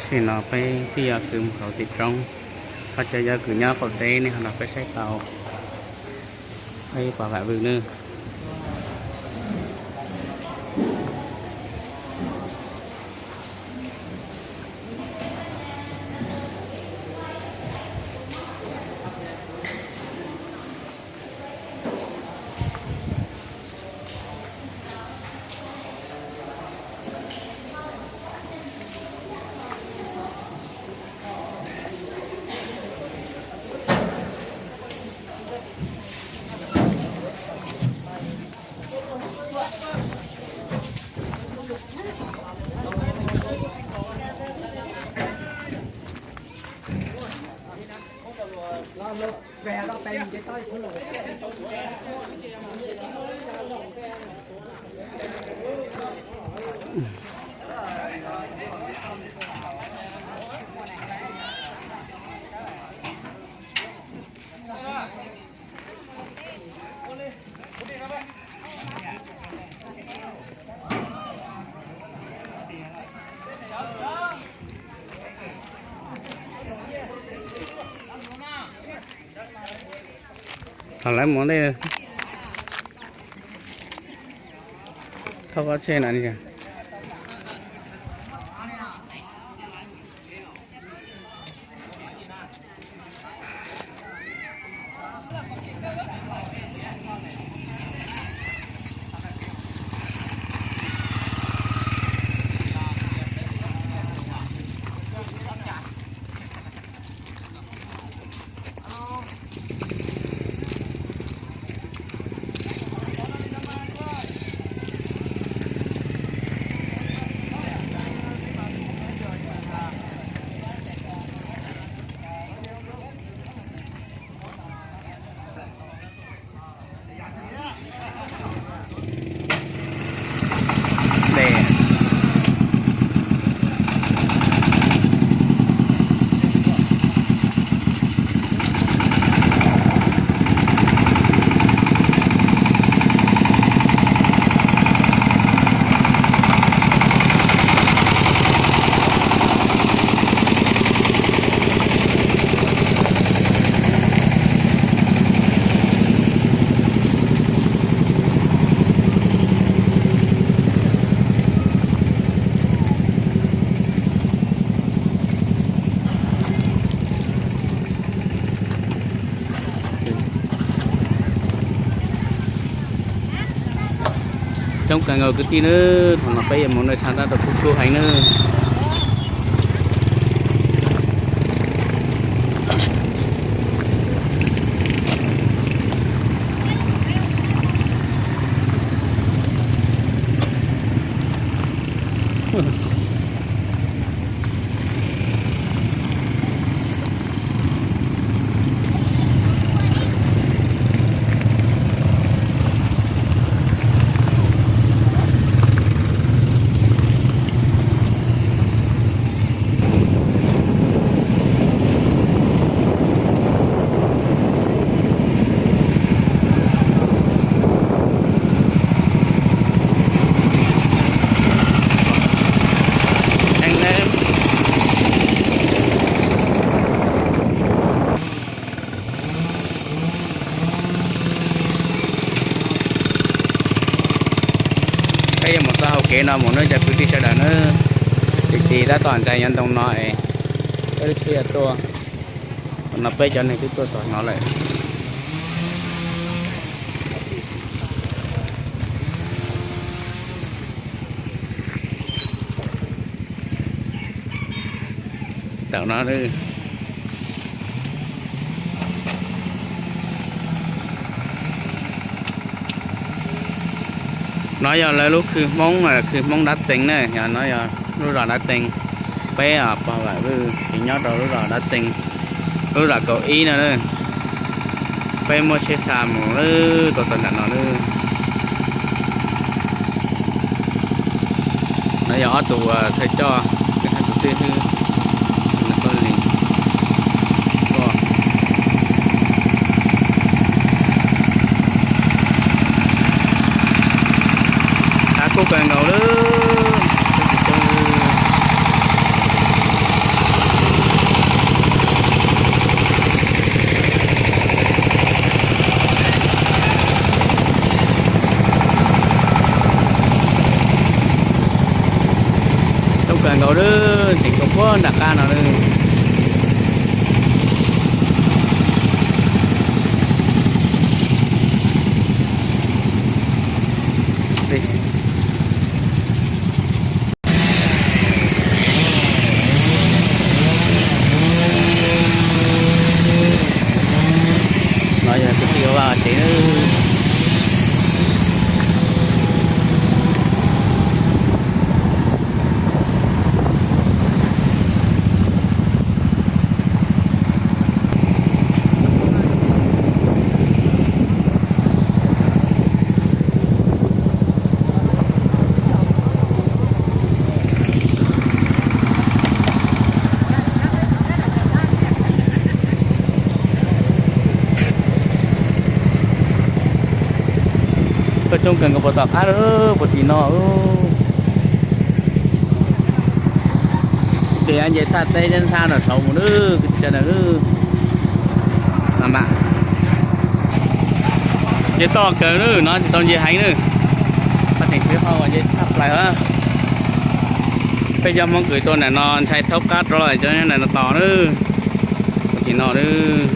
Tam sim no peb twb yuav kwv mus hauv tim roob, ho cov yuav kwv nyob qaum teb nej ho nrog peb saib tau. Peb pom vam vwm nawb. Thaum lawv mus ntej, thauj kob tseg na. Coob kawg nkaus kwv tij nawb, thaum no peb yuav mus ntawm tshav tab tom kub kub heev nawb. Peb yuav mus txoj hauv kev no mus nawb cov kwv tij sawv daws nawb. Txij tab tom ntxeev nyob ntoo no es peb lub tsheb yuav tuaj. Thaum no peb cov neeg twb tuaj txog no lawm. Tawm no, no yog lawv lub khw Hmoob, khw Hmoob Dab Tees na, yog no yog lub zos Dab Tees. Peb pog Vam Vwj tseem nyob rau lub zos Dab Tees, lub zos kaum ib no. Peb muab tsheb xa mus lawm, tuaj txog nram no lawm. No yog ob tug uas thawj coj, hab tus twj hwb, koj li, qab kub kawg nkaus lawm. Kawg nkaus lawm, tseem tuaj puag nram qab no lawm. No yog kwv tij vaj tsev. Tuaj coob kawg nkaus puag tom qab lawm, puag tim no. Ces nce thaj teb ntxhab nram saud mus lawm kwv tij sawv daws. Nce toj kawg lawm no, tsis tau nce heev lawm. Pab tseem tshiab qhov uas nce tshaj plaws. Peb cov Hmoob Kws tuaj nram no ntshai thaub qab rov los cov nyob nram no tos lawm. Puag tim no lawm.